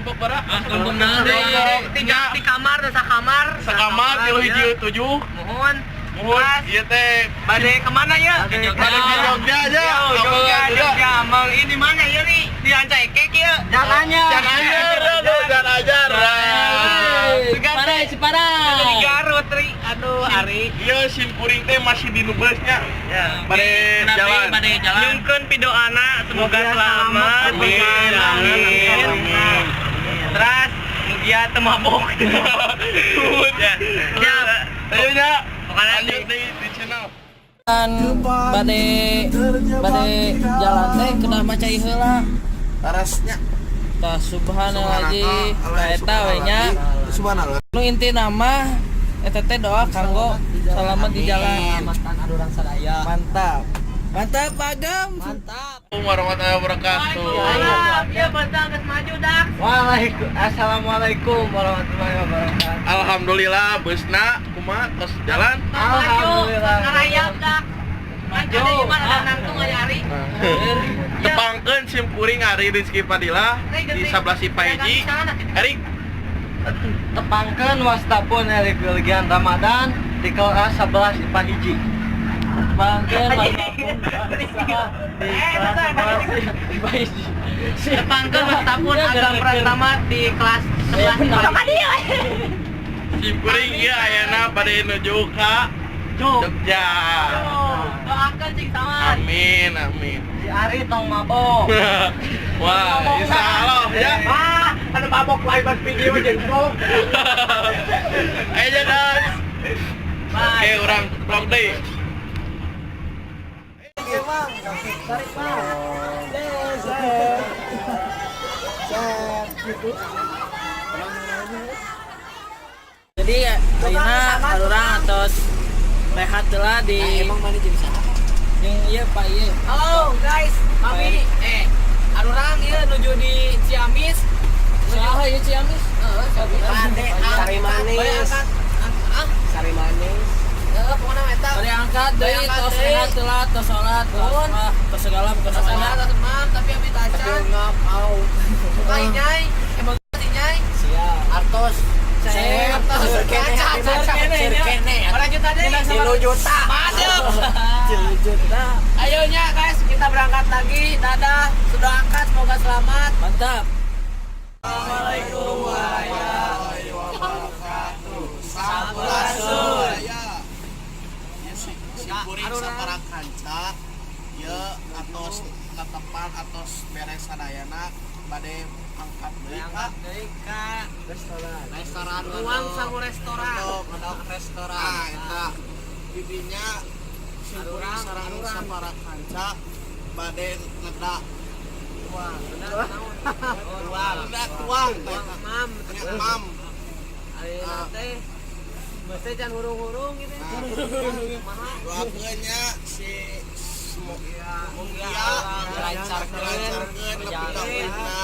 Kelompok bara. Kelompok naon deui? Tiga di kamar, sa kamar. Sakamar tilu hiji tujuh. Mohon. Muhun ieu teh. Bade kemana ya? Ke Jogja. Bade ke Jogja aja. Yo, Jogja, Jogja. Mang ini mana ya nih? Di Rancaekek ya? Jalannya. Jangan ajar, aduh, jangan ajar. Ciparai, Ciparai. Di Garut, Ri. Aduh, Ari. Iya, sim kuring teh masih di nubesnya. Ya. Bade jalan. Bade jalan. Nyungkeun pidoana semoga selamat. Amin, amin, amin. Terus mugia teu mabok. Ya. Siap. Ayo nya. Pokoknya Lanjut di channel. Bade bade jalan teh kedah maca heula. Tarasnya. Tah subhanallah tah eta we nya. Subhanallah. Nu intina mah eta teh doa kanggo selamat di jalan. Selamatkan arurang sadaya. Mantap. Mantap Agam. Mantap. Warahmatullahi wabarakatuh. Ya, bantang geus maju dak. Waalaikum Assalamualaikum warahmatullahi wabarakatuh. Alhamdulillah busna kumaha tos jalan. Alhamdulillah. Ngarayap dak. Maju. Ada gimana ada nangtung aja Ari. Tepangkeun sim kuring Ari Rizky Padilla di 11 IPA hiji. Erik. Tepangkeun wastapun Erik Wilgian Ramadan di kelas 11 IPA hiji. Tepangkeun wastapun di kelas 11 IPA hiji. Tepangkeun wastapun Agam Pratama di kelas 11 IPA. Sim kuring ieu ayeuna bade nuju ka Jogja. Doakan cing sama. Amin, amin. Si Ari tong mabok. Wah, insya Allah ya. Ah, anu mabok lain video jengkok. Ayo jalan. Oke, orang vlog deh. Jadi ayeuna arurang atos rehat heula di Emang mana jadi sana? Yang ieu Pak ieu. Halo guys, kami arurang ieu nuju di Ciamis. Saha ieu Ciamis? Heeh, Ciamis. Bade Sari manis. Ah, Sari manis. heeh, pokona eta. Bade angkat deui tos rehat heula, tos salat, tos mah, tos segala bukan Tos namanya. salat, tos tapi abi tacan. Ngap au. Suka inyai, emang inyai. Siap. Artos. Sep. Serkene, serkene. Berapa juta deh? 3 juta. Madep. 3 juta. Ayo nya guys, kita berangkat lagi. Dadah, sudah angkat, semoga selamat. Mantap. Assalamualaikum warahmatullahi wabarakatuh. Sampurasun. Ya si kuring sapara kanca ieu atos tetepan atos beres sadayana bade angkat deui ka Deui ka Restoran. restoran. Ruang Sangu Restoran. Untuk restoran. Nah, eta bibinya si kuring sareng sapara kanca bade neda Tuang, benar naon? Tuang. neda tuang teh. Tuang mam. Nya mam. Ayeuna teh Mesti jangan hurung-hurung gitu. Maha. Doakeun nya si Mugia Dilancarkeun. dilancarkeun nepi ka ujungna.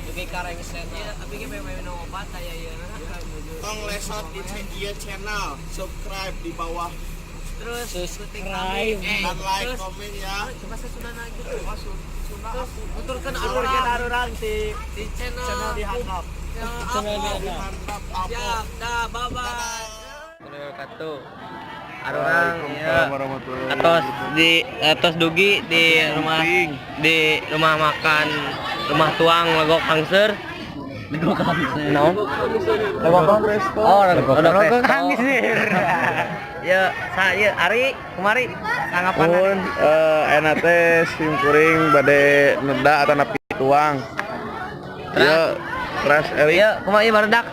Dugi ka rengsena. Iya, abi ge minum obat aya ieu. Tong lesot di ieu channel, subscribe di bawah Terus Subscribe. dan like, terus komen ya. coba saya sudah naik gitu. Terus tuturkeun Aturkeun arurang arurang di di channel channel di Handap. Channel di Handap. Mantap, Apo. Siap, dah, bye bye. Wabarakatuh. Arurang ya. Atos di atos dugi di rumah makan rumah tuang Legok Hangser. Legok Hangser. No. Legok Resto. Oh, Legok Hangser. Ya, saya Ari kemari tanggapan Ari. Mun enak teh sim kuring bade neda atau napi tuang. Ieu keras Erik. Iya, kumaha ieu barudak?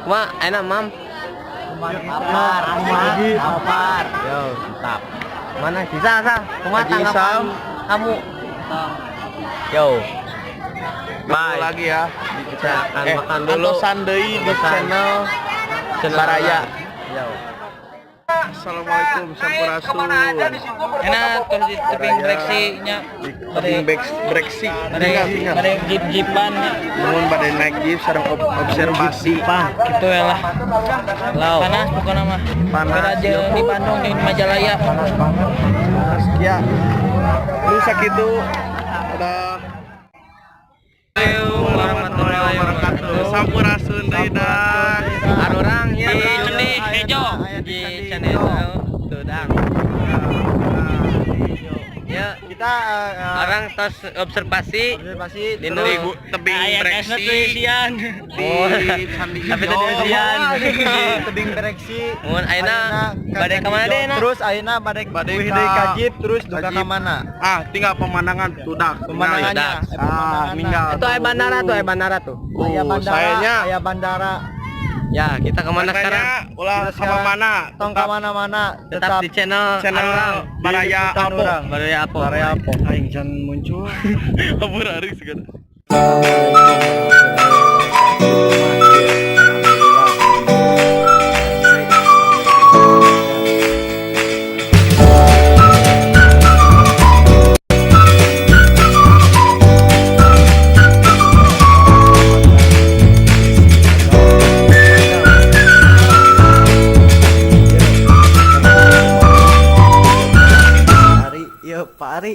Kumaha enak, Mam? Lapar, lapar. Yo, mantap. Mana bisa, Sa? Kumaha Haji tanggapan Isam. kamu? Yo. Ketemu Bye. lagi ya. Kita akan makan dulu. Antosan deui di Antosan. channel Channel Baraya. Yo. Assalamualaikum sampurasun. Enak terus di tebing breksi nya. Di tebing breksi. Bade bade jeep-jeepan Mun bade naik jeep sareng observasi. gitu ya lah. Panas pokoknya mah. Panas, Beda jeung di Bandung di Majalaya. Ya. Lu sakitu. Dadah. Warahmatullahi wabarakatuh. Sampurasun deui dang. Arurang ya Di Candi Hejo. Di Candi Hejo. Tuh dang. Ya, Kita orang tos observasi observasi di Di nu tebing breksi. Di Oh. Candi Tapi Ijo. tadi ujian. Di tebing breksi. Mun ayeuna bade ka mana deui na? Terus ayeuna bade Bade uih ka- deui ka jeep terus duka ka ka jeep. mana? Ah, tinggal pemandangan tudak. Pemandangannya. Ah, ninggal. Itu aya bandara tuh, aya bandara tuh. Oh, Aya bandara, sayanya aya bandara. Ya, kita kemana sekarang? Makanya ulah Kita sama sekarang mana. Tong ka mana-mana, Tetap di channel channel Arurang. Baraya Di Apo. Urang. Baraya Apo. Baraya Apo. Aing can muncul. Kabur ari segala. Ari, yuk Pak Ari.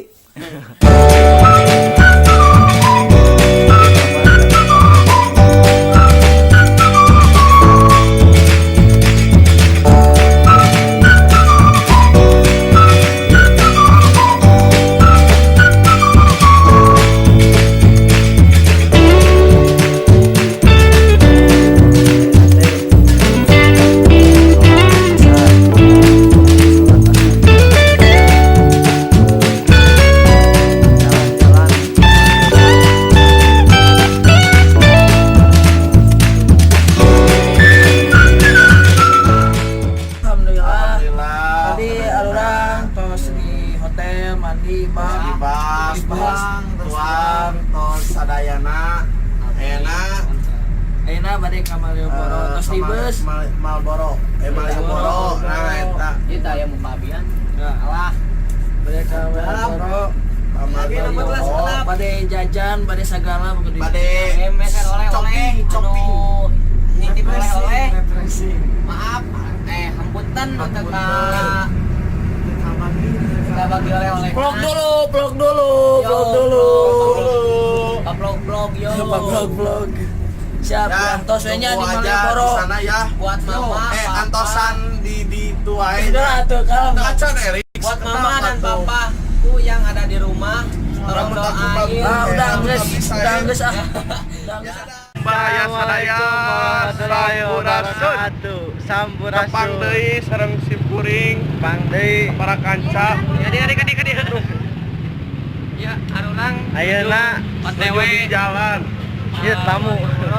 Alhamdulillah. Alhamdulillah. Tadi arurang tos di hotel mandi bang. Dibas, Dibas, tuang, tos sadayana, enak. Ayeuna bade ka Malioboro tos di bus. Malboro, Malioboro, nah eta. Kita ya mau babian. Alah. Bade ka Malioboro. Malioboro. Bade jajan, bade sagala begitu. Bade Meser oleh-oleh. Shopping, shopping. Anu, nitip oleh-oleh. Maaf, hampunten untuk Kita bagi oleh-oleh. Vlog dulu, vlog dulu, Yo, vlog dulu. Vlog vlog yo. Vlog vlog. Siap, Ya, ya, tos we nya di tunggu aja Malioboro. di sana ya. Buat mama, papa. Antosan di tuai. Udah atuh kalem. Acan Erik. Buat mama dan papaku yang ada di rumah, tolong Rambut aku doain. bagus. Ah, udah geus, Bisa, udah ya. geus ah. Udah geus. Baraya sadaya sampurasun. Sampurasun. Tepang deui sareng simkuring Tepang deui. para kanca. Ya, di di di di. Ya, arurang. Ayeuna OTW Nuju di jalan. ieu tamu.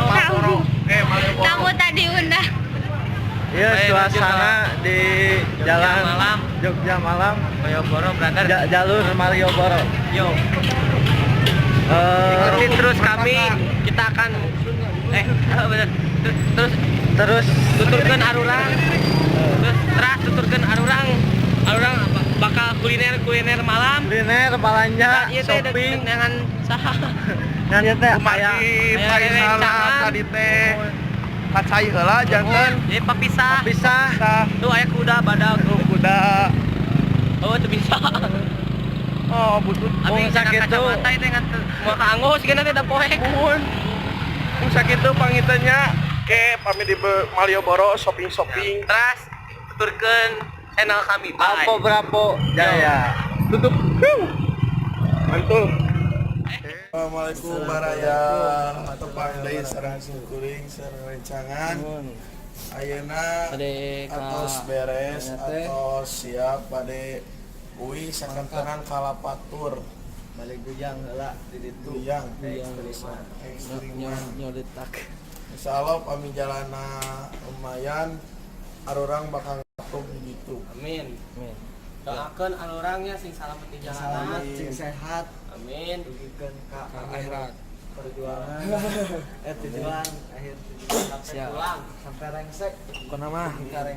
Malboro. Malioboro. Tamu tadi undang. Ieu Baik, suasana di jalan Malam. Jogja Malam, Malioboro, brother. Jalur Malioboro. Yo. Eh, Ikuti terus kami, kita akan bener. Terus terus tuturkeun arurang. Terus teras tuturkeun arurang. Arurang bakal kuliner-kuliner malam. kuliner, belanja, Ieu teh shopping, dengan saha? ngan ieu teh aya Kumadi Aya paisana rerencangan. tadi teh kacai heula janten. Jadi papisah. pisah. Sah Tuh aya kuda badak. tuh kuda. Oh, teu bisa. Oh, butut. Abi Mun sakitu. kacamata itu ngan mau kaanggo sigana teh da poek. Mun. Mun sakitu pangitanya ke pami di Malioboro shopping-shopping. Teras tuturkeun channel kami. Bye. Alpo Bravo Jaya. Tutup. Mantul. Assalamualaikum baraya tepang deui sareng simkuring sareng rencangan. Ayeuna Bade ka atos beres teh. atos siap bade uih sakantenan kalapatur Balik gujang heula di ditu. Guyang Guyang desa. Ekstriman. Nyodetak. Insyaallah pami jalana lumayan arurang bakal ngatup di ditu. Amin. Amin. Doakeun arurangnya sing salamet di jalanan. Sing sehat, Amin. dugikeun ka Akhirat. perjuangan. Tujuan akhir tujuan Sampai Siap. pulang. sampai rengsek. Pokona mah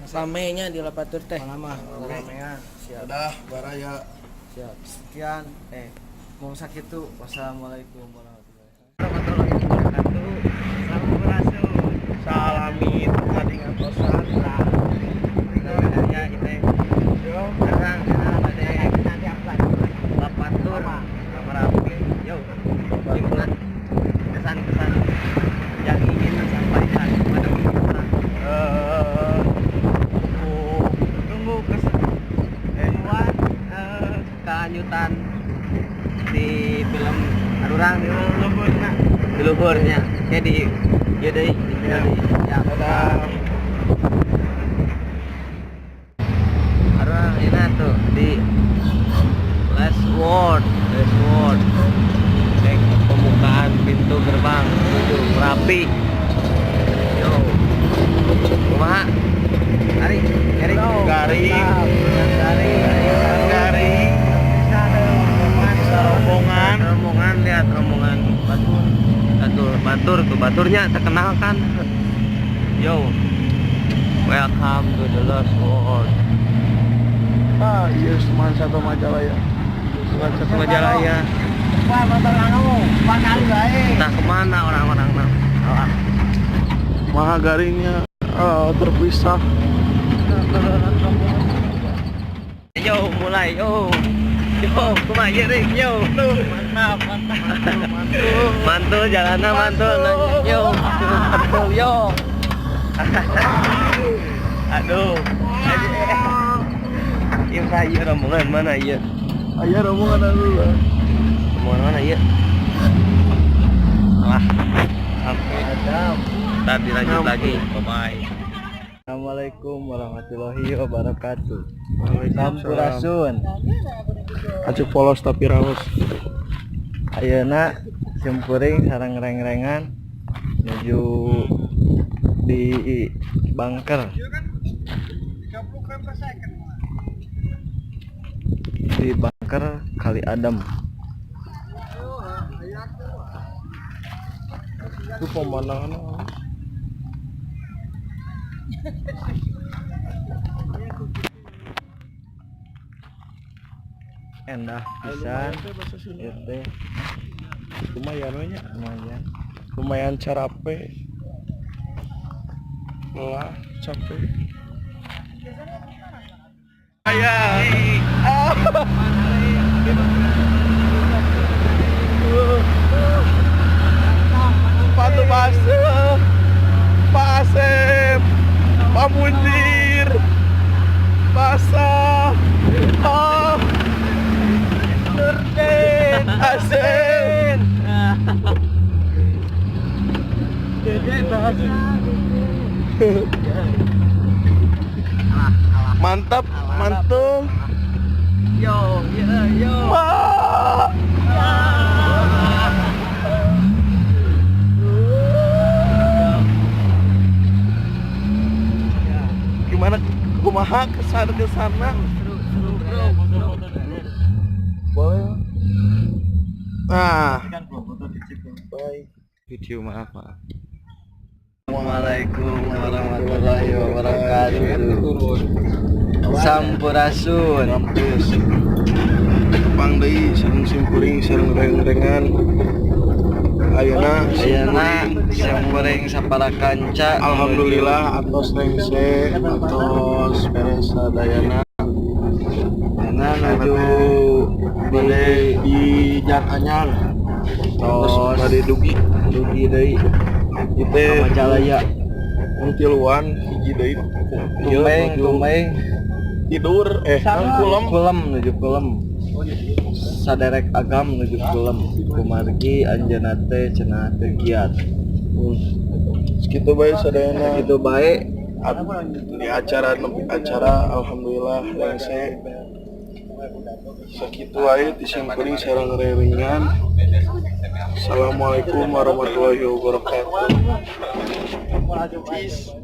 ramenya di Lapatur teh. Lama, ramean. Siap. Udah baraya. Siap. Sekian. Mau sakitu. Wassalamualaikum warahmatullahi wabarakatuh. Sampurasun. Salami tadi ngatosan. Ya, itu. Sekarang ada Lapatur, Merapi. Yo. Gimana? Kesan-kesan yang ingin Lanjutan di film Arurang di luhurna. Di luhurnya. Kayak di ieu deui, di video deui. Ya. Dadah. Arurang ini tuh di Last World, Last World. Cek pembukaan pintu gerbang menuju Merapi. Yo. Kumaha? Ari, Erik. Garing. Garing. Garing. Rombongan. Rombongan, lihat rombongan batur. Batur, batur tuh baturnya terkenal kan. Yo. Welcome to the Lost World. Ah, iya Seman satu Majalaya. Bukan satu Majalaya. Wah, motor anu, kali bae. Entah kemana orang-orang nah. Maha garingnya terpisah. Yo, mulai yo. Yo, kumaha ieu, Rik? Yo. Mantap, mantap. Mantul jalanna mantul. Yo, mantul yo. Aduh. Iya, saya rombongan mana iya? Ayo rombongan dulu. Rombongan mana iya? Alah. Sampai. Ntar dilanjut lagi. Bye bye. Assalamualaikum warahmatullahi wabarakatuh. Sampurasun. Acuk polos tapi raos. Ayeuna simkuring sareng reng-rengan menuju di bunker. Di bunker Kali Adem. Itu pemandangan. Endah pisan. Ieu teh Lumayan we nya. lumayan. Lumayan carape. Lelah, capek. Ayah. Sepatu basah. Pak Asep. Pak Munir. Basah. Ah. Nurdin. Asep. Mantap, mantul. Yo, yo, yo. Wah. Gimana kumaha kesan ke sana? Seru, seru, bro. Seru. Boleh. Nah, baik. Video maaf, maaf. Assalamualaikum warahmatullahi wabarakatuh. Sampurasun. Mampus. Tepang deui sareng simkuring sareng reng-rengan. Ayeuna Ayeuna simkuring sapara kanca. Alhamdulillah atos rengse atos beres sadayana. Ayeuna nuju Bade di Jaranyar. Terus Tos bade dugi dugi deui itu ka Majalaya. nu tiluan hiji deui. Tumbeng, Nuju tumbeng. Tidur nang kulem. Kulem nuju kulem. Saderek agam nuju kulem. Kumargi anjeunna teh cenah teu giat. Segitu bae sadayana. Sakitu bae. Di acara nepi acara alhamdulillah rengse. Sakitu wae ti simkuring sareng reringan. Assalamualaikum warahmatullahi wabarakatuh. Peace.